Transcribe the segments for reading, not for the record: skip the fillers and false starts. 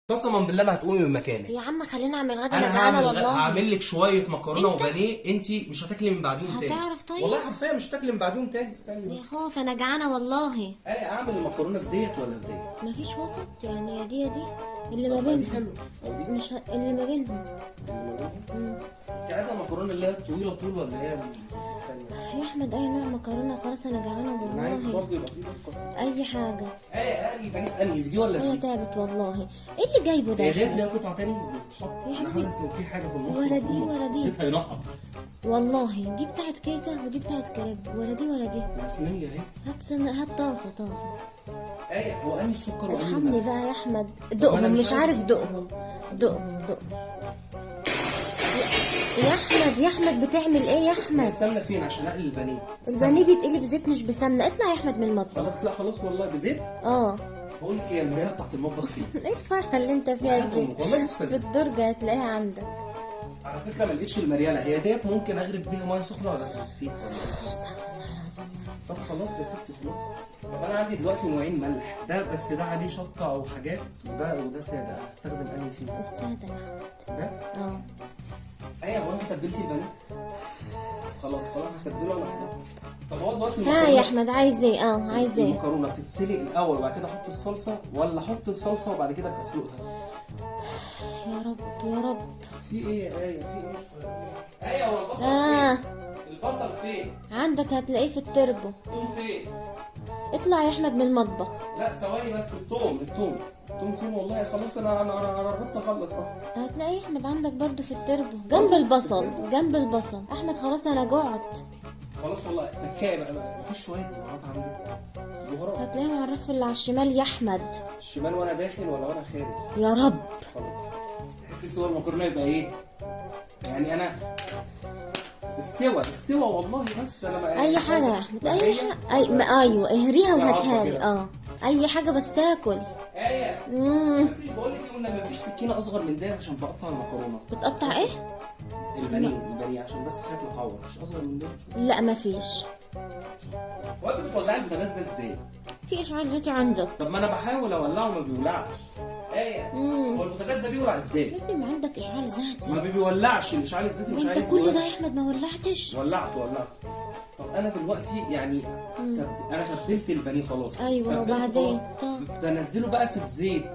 قسما بالله ما هتقومي من مكانك. يا عم خلينا اعمل غدا، انا انا جعانة هعمل والله. هعمل لك شوية مكرونه انت؟ وبانيه، انت مش هتاكلي من بعديهم تاني. هتعرف طيب؟ والله حرفيا مش هتاكلي من بعديهم تاني. استني يا بس. خوف انا جعانة والله. انا اعمل المكرونه في ديت ولا في ديت؟ مفيش وسط يعني، يا دي يا دي اللي ما طب ما دي بينهم. حلوة او دي مش اللي ما بينهم. اللي ما بينهم. انت عايزه المكرونه اللي هي الطويلة طول ولا هي الثانية؟ يا احمد اي نوع مكرونه، خلاص انا جعانة انا عايز والله. برضه يبقى فيه دقه. اي حاجة. ايه اقلي البانيه في انهي، في دي ولا في انا دي؟ تعبت والله. ايه اللي جايبه ده هي يا ديت أحمد؟ ليها قطعه تاني بتتحط. يا انا حبيبي. حاسس ان في حاجة في النص ولا دي مفرومة. ولا دي. الزيت هينقط. والله دي بتاعت كيكة ودي بتاعت كريب، ولا دي ولا دي. ما صينية اهي. هات هات طاسه طاسه. ايه هو انهي السكر وانهي ارحمني الملح؟ بقى يا احمد. ما أنا دقهم مش مش عارف. عارف. دقهم دقهم دقهم. يا احمد يا احمد بتعمل ايه يا احمد؟ السمنة فين عشان اقلي البانيه؟ البانيه بيتقلي بزيت مش بسمنه. اطلع يا احمد من المطبخ. خلاص لا خلاص والله بزيت. اه. بقول لك ايه، المراية بتاعت المطبخ فين؟ ايه الفرحة اللي انت فيها دي؟ وحياة أمك، والله نفسي في ألبسها. الدرج هتلاقيها عندك. على فكرة ما لقيتش المرياله، هي ديت ممكن اغرف بيها مية سخنة ولا هتسيح ولا إيه؟ استغفر الله العظيم. طب خلاص يا ستي خلاص. طب انا عندي دلوقتي نوعين ملح، ده بس ده عليه شطه او حاجات، وده ساده، هستخدم انهي فيهم؟ السادة يا احمد. ده؟ اه. ايه هو انت تبلتي البانيه؟ خلاص خلاص هتبله انا. طب هو دلوقتي ها يا المكرونه، احمد عايز ايه؟ اه عايز ايه؟ المكرونه بتتسلق الاول وبعد كده احط الصلصه، ولا احط الصلصه وبعد كده ابقى اسلقها؟ يا رب يا رب. في ايه يا ايه؟ في ايه؟ ايه هو البصل اه فين؟ البصل فين؟ عندك هتلاقيه في التربو. الثوم فين؟ اطلع يا احمد من المطبخ. لا ثواني بس، الثوم الثوم الثوم فين؟ والله خلاص انا قربت اخلص اصلا. هتلاقيه يا احمد عندك برضو في التربو جنب البصل، جنب البصل. احمد خلاص انا جعت. خلاص والله تكايه بقى. مفيش شوية بهارات عندك؟ بهارات هتلاقيهم على الرف اللي على الشمال يا احمد. الشمال وانا داخل ولا وانا خارج؟ يا رب. خلاص تحبي سوى المكرونه يبقى ايه؟ يعني انا السوى السوى والله، بس انا ما اي حاجة يا احمد، اي حاجة، اي ما ايوه اهريها وهاتها لي. كده. اه اي حاجة بس اكل. ايه مفيش، بقول لك ايه، قلنا مفيش سكينة اصغر من ده عشان بقطع المكرونه. بتقطع ايه؟ البانيه البانيه عشان بس خايف اتعور. مفيش اصغر من ده؟ لا مفيش. هو انت بتولعي البوتاجاز ده ازاي؟ في اشعال ذاتي عندك. طب ما انا بحاول اولعه ما بيولعش. ايه هو البوتاجاز ده بيولع ازاي؟ يا ابني ما عندك اشعال ذاتي. ما بيولعش الاشعال الذاتي، مش وانت عايز كل يولع. ده يا احمد ما ولعتش؟ ولعت ولعت. طب انا دلوقتي يعني انا تبلت البانيه خلاص. ايوه، تبلته وبعدين؟ خلاص. طب. بنزله بقى في الزيت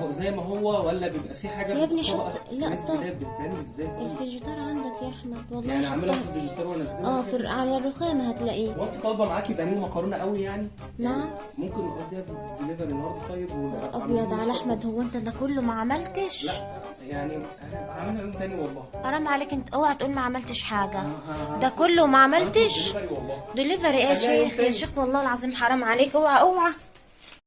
هو زي ما هو، ولا بيبقى في حاجة يا ابني طبقة لا، الناس طب. بتتعمل ازاي طيب؟ الفيجيتار عندك يا احمد والله. يعني اعملها في حطها. الفيجيتار وانزلها اه كده؟ في على الرخامه هتلاقيه. هو انت طالبه معاكي بانيه ومكرونه قوي يعني؟ نعم. ممكن نقضيها دليفري النهارده طيب ابيض على احمد، هو انت ده كله ما عملتش؟ لا يعني انا هعملها يوم تاني والله. حرام عليك، انت اوعى تقول ما عملتش حاجة. ده كله ما عملتش؟ دليفري والله. دليفري ايه يا خليها يوم شيخ؟ يا تاني. شيخ والله العظيم حرام عليك، اوعى اوعى.